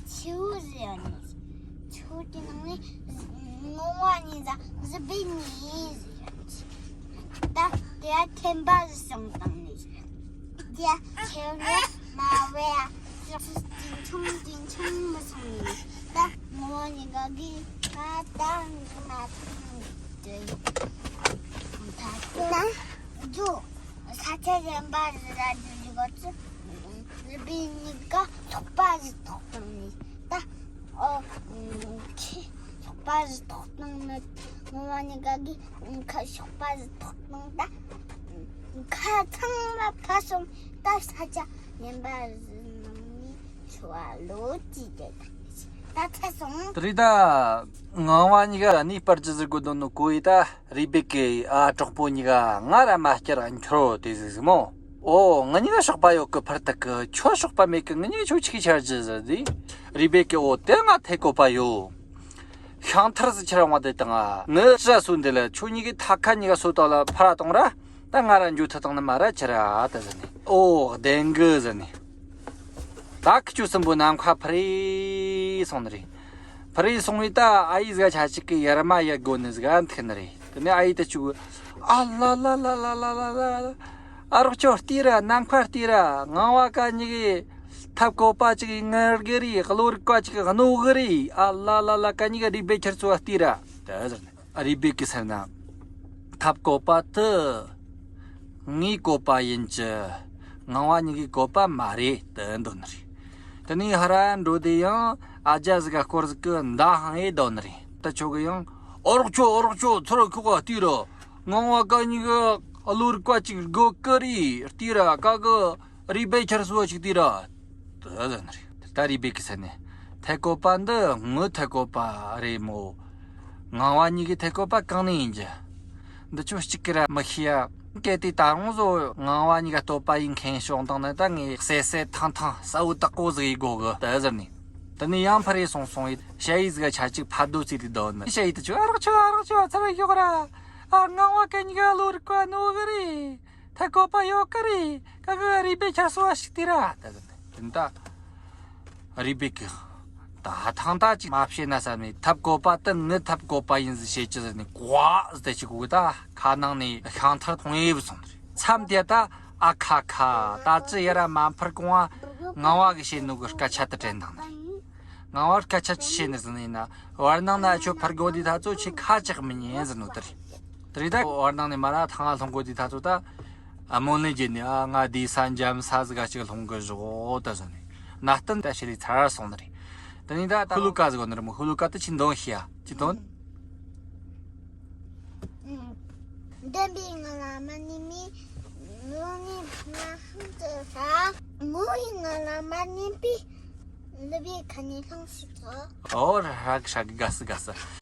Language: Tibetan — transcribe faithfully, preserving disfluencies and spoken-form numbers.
ཆུ་བོ་ཟེར་ཡ་ནི། ཆུ་བོ་དེ་ནང་ནས་ངོ་བོ་ཉིད་ཟ་རི་བོའི་ནི་ཟེར་ཡ་ནི། ད་དེ་ཡ་ཐེམ་པ་ཟེར་བྱུང་བཏང་ནི། དེ་ཡ་ཆེ་བོ་ནས་མ་བས་ཡ་ཅིན་ཆུང་ཅིན་ཆུང་མི་སོང་ནི། ད་ངོ་བོ་ཉིད་ག་གི་ང་ད་ང་ཐུང་དེ་ད་ད་ཇོ་ས་ཆ་གཞན་པ་ཟེར་ར་ཇོ་ཇོ་ག་ཚོད། རི་བོའི་གཉིས་ཀ་ཚོགས་པ་ཟིག་ཐོགས་བཏང་ནི་ད། ཨོ། ཁྱི་ཚོགས་པ་ཟིག་ཐོགས་བཏང་ནི། ངོ་མ་གཉིས་ཀ་གི་ཁ་ཚོགས་པ་ཟིག་ཐོགས་བཏང་ད། ཁ་ཚང་མ་ཕ་སོང་ད། ས་ཆ་ངན་པ་ཟིག་ནང་ནས་ཚོ་བ་ལོ་ཅི་དེ་ད་ད་ཚ་སོང་། དེ་རིང་ད་ངང་བ་གཉིས་ཀ་གནས་སྤར་རྒྱུ་ཟིག་དགོས་དོན་ནི་གོ་ཡི་ད། རི་བེ་ཀའི་ཨ་གྲོགས་པོ་གཉིས་ཀ་ང་ར་མ་སྐྱར་འཁྱོར་དེ་ཟིག་ཟིག་མོ། ཨོ། ང་གཉིས་ཀ་ཞོགས་པ་ཡོད་གི་ཕར་ཐུག་གི། ཁྱོད་ཞོགས་པ་མེད་གི། ང་གཉིས་ཁྱོད་ཆི་གི་ཆར་གྱི་ཟེར་དུས། རི་བེ་ཀའི་ཨོ་དེ་ང་ཐད་གོ་པ་ཡོད། ཤང་ཐར་ཟིག་ཁྱེར་འོང་བ་དེ་དང་ང་ནི་ཅི་སོ་འདི་ལ་ཁྱོད་གཉིས་ཀྱི་ཐ་ཁ་གཉིས་ཀ་སོ་ཏོག་ལ་ཕར་ར་གཏོང་ར། ད་ང་ར་འཇུ་ཐུབ་བཏང་ནི་མ་ར་ཁྱེར་ར་ད་ཟེར་ནི། ཨོ་བདེན་གི་ཟེར་ནི། ད་ཁི་ཆུ་སྲིན་པོ་ནམ་མཁའ་འཕུར་རེ་སོང་ནི་རེད། འཕུར་རེ་སོང་བས་ད་ཨ་ཡེ་ཟིག་ཆ་གཅིག་གི་ཡར་མ་ཡར་དགོ་ནི་ཟིག་ཨ་འཐེན་ནི་རེད། དེ་ནས་ཨ་ཡེ་ད་ཆུ། ཨ་ལ་ལ། ཨ་རོགས་ཁྱོད་ལྟོས་ར། ནམ་མཁའ་ལྟོས་ར། ངང་བ་ཀ་གཉིས་ཀའི་ཐབ་བཀོད་པ་གཅིག་ངར་གི་རེད། གློ་རིག་པ་གཅིག་རྣོ་གི་རེད། ཨ་ལ་ལ་ལ། ཀ་གཉིས་ཀ་རི་བེ་ཁྱེར་སོ་ལྟོས་ར་ད་ཟེར་ནི། རི་བེ་ཀའི་སེམས་ན། ཐབ་བཀོད་པ་དེ་ངའི་བཀོད་པ་ཡིན་གྱི། ངང་བ་གཉིས་ཀའི་བཀོད་པ་མ་རེད་དེ་འདོད་ནི་རེད། དེ་ནས་ཧ་ར་འགྲོ་དེ་ཡང་ཨ་ཅག་ཟིག་ག་སྐོར་ཟིག་གི་མདའ་འཕངས་ཡེ་འདོད་ནི་རེད། ད་ཁྱོད་གི་ཡང་། ཨོ་རོགས་ཁྱོད། ཨོ་རོགས་ཁྱོད། ཚུར་ཁོག་ག་ལྟོས་ར། ངང་བ་ཀ་གཉིས་ཀ་གློ་རིག་པ་གཅིག་དགོ་གི་རེད། ལྟོས་ར། ཀ་གི་རི་བེ་ཁྱེར་སོ་ཞིག་ལྟོས་ར། དེ་ཟེར་ནི་རེད། ད་རི་བེ་ཀའི་སེམས་ནས། ཐད་བཀོད་པ་འདི་ངའི་ཐད་བཀོད་པ་རེད་མོ། ངང་བ་གཉིས་ཀའི་ཐད་བཀོད་པ་གང་ནས་ཡིན་གྱི། འདི་ཆོ་གཅིག་གི་ར་མི་ཤེས་ཡ། གལ་ཏེ་ད་རུང་བཟོ་ངང་བ་གཉིས་ཀ་བསྟོད་པ་ཡིན་མཁན་བྱུང་བཏང་ན་ད་ངས་གསལ་གསལ་ཐང་ཐང་གསལ་བོ་དག་པོ་ཟིག་ཡེ་དགོ་གི་དེ་ཟེར་ནི། དེ་ནས་ཡང་འཕུར་རེ་སོང་སོང་བས་ཞ་ཡེ་ཟིག་ག་ཆ་གཅིག་ཕར་རྡོ་རྩེ་དེ་སྡོད་ནི། ཞ་ཡེ་དེ་ཆོ། ཨ་རོགས་ཁྱོད། ཨ་རོགས་ཁྱོད། ཚུར་ཡོང་ར། ཨ། ངང་བ་ཀ་གཉིས་ཀ་གློ་རིག་པ་རྣོ་གི་རེད། ཐད་བཀོད་པ་ཡོད་གི་རེད། ཀ་གི་རི་བེ་ཁྱེར་སོ་ཞིག་ལྟོས་ར་ད་ཟེར་ནི། དེ་ནས་ད་རི་བེ་ཀས་ད་ཐང་ད་ཅིག་མ་བཤད་ན་བསམ་ནས། ཐབ་བཀོད་པ་དེ་ངའི་ཐབ་བཀོད་པ་ཡིན་ཟིག་བཤད་ཀྱི་ཟེར་ནས་ཀོ་ཟེར་ཅིག་གོ་ད་ཁ་ནང་ནས་ཤང་ཐར་མཐོང་ཡེ་བུད་སོང་ནི་རེད། མཚམས་དེ་ད་ཨ་ཁ་ཁ། ད་ཅི་ཡར་མ་འཕུར་གོང་ང་ངང་བ་གིས་བཤད་ནོ་གི་སྐད་ཆ་དེ་དྲན་བཏང་ནི་རེད། ངང་བ་སྐད་ཆ་ཅི་བཤད་ནི་ཟེར་ནི་ཡིན་ན། བར་སྣང་ན་ཁྱོད་འཕུར་དགོ་དུས་ད་ཚོ་ཁྱོས་ཁ་གྲག་མི་ཉན་ཟེར་ནོ་དེ་རེད། དེ་རིང་ད་བར་སྣང་ནས་མར་ར་ཐང་ང་ལྷུང་དགོ་དུས་ད་ཚོ་ད་རྨོ་ལེན་བརྒྱབ་ནས། ཨ། ང་བསྡད་ས་འཇམ་ས་ཟིག་ག་ཅིག་ལྷུང་གི་བཞག་ད་ཟེར་ནས་གནའ་གཏམ་ད་བཤད་ལས་ཚར་སོང་ནི་རེད། དེ་ནས་ད་ད་ཤོ་ལོ་ཀ་ཟིག་ཡོད་ནི་རེད་མོ། ཤོ་ལོ་ཀ་དེ་ཅིག་འདོན་ཤེས་ཡ། ཅིག་འདོན། ཨུམ། འདོན་པའི་ངང་ལ་མ་ནུས་མི། ལོ་ངའི་ཕ་མ་ཤིན་ཏུ་ཟ། ངོ་བོའི་ངང་ལ་མ་ནུས་པའི། ལུས་པོའི་ཁ་ནས་ལྷུང་ཞིག་ཐོ། ཨོ་ར་ཧྲ་གི་ཧྲ་གི། དགའ་སི་དགའ་སི།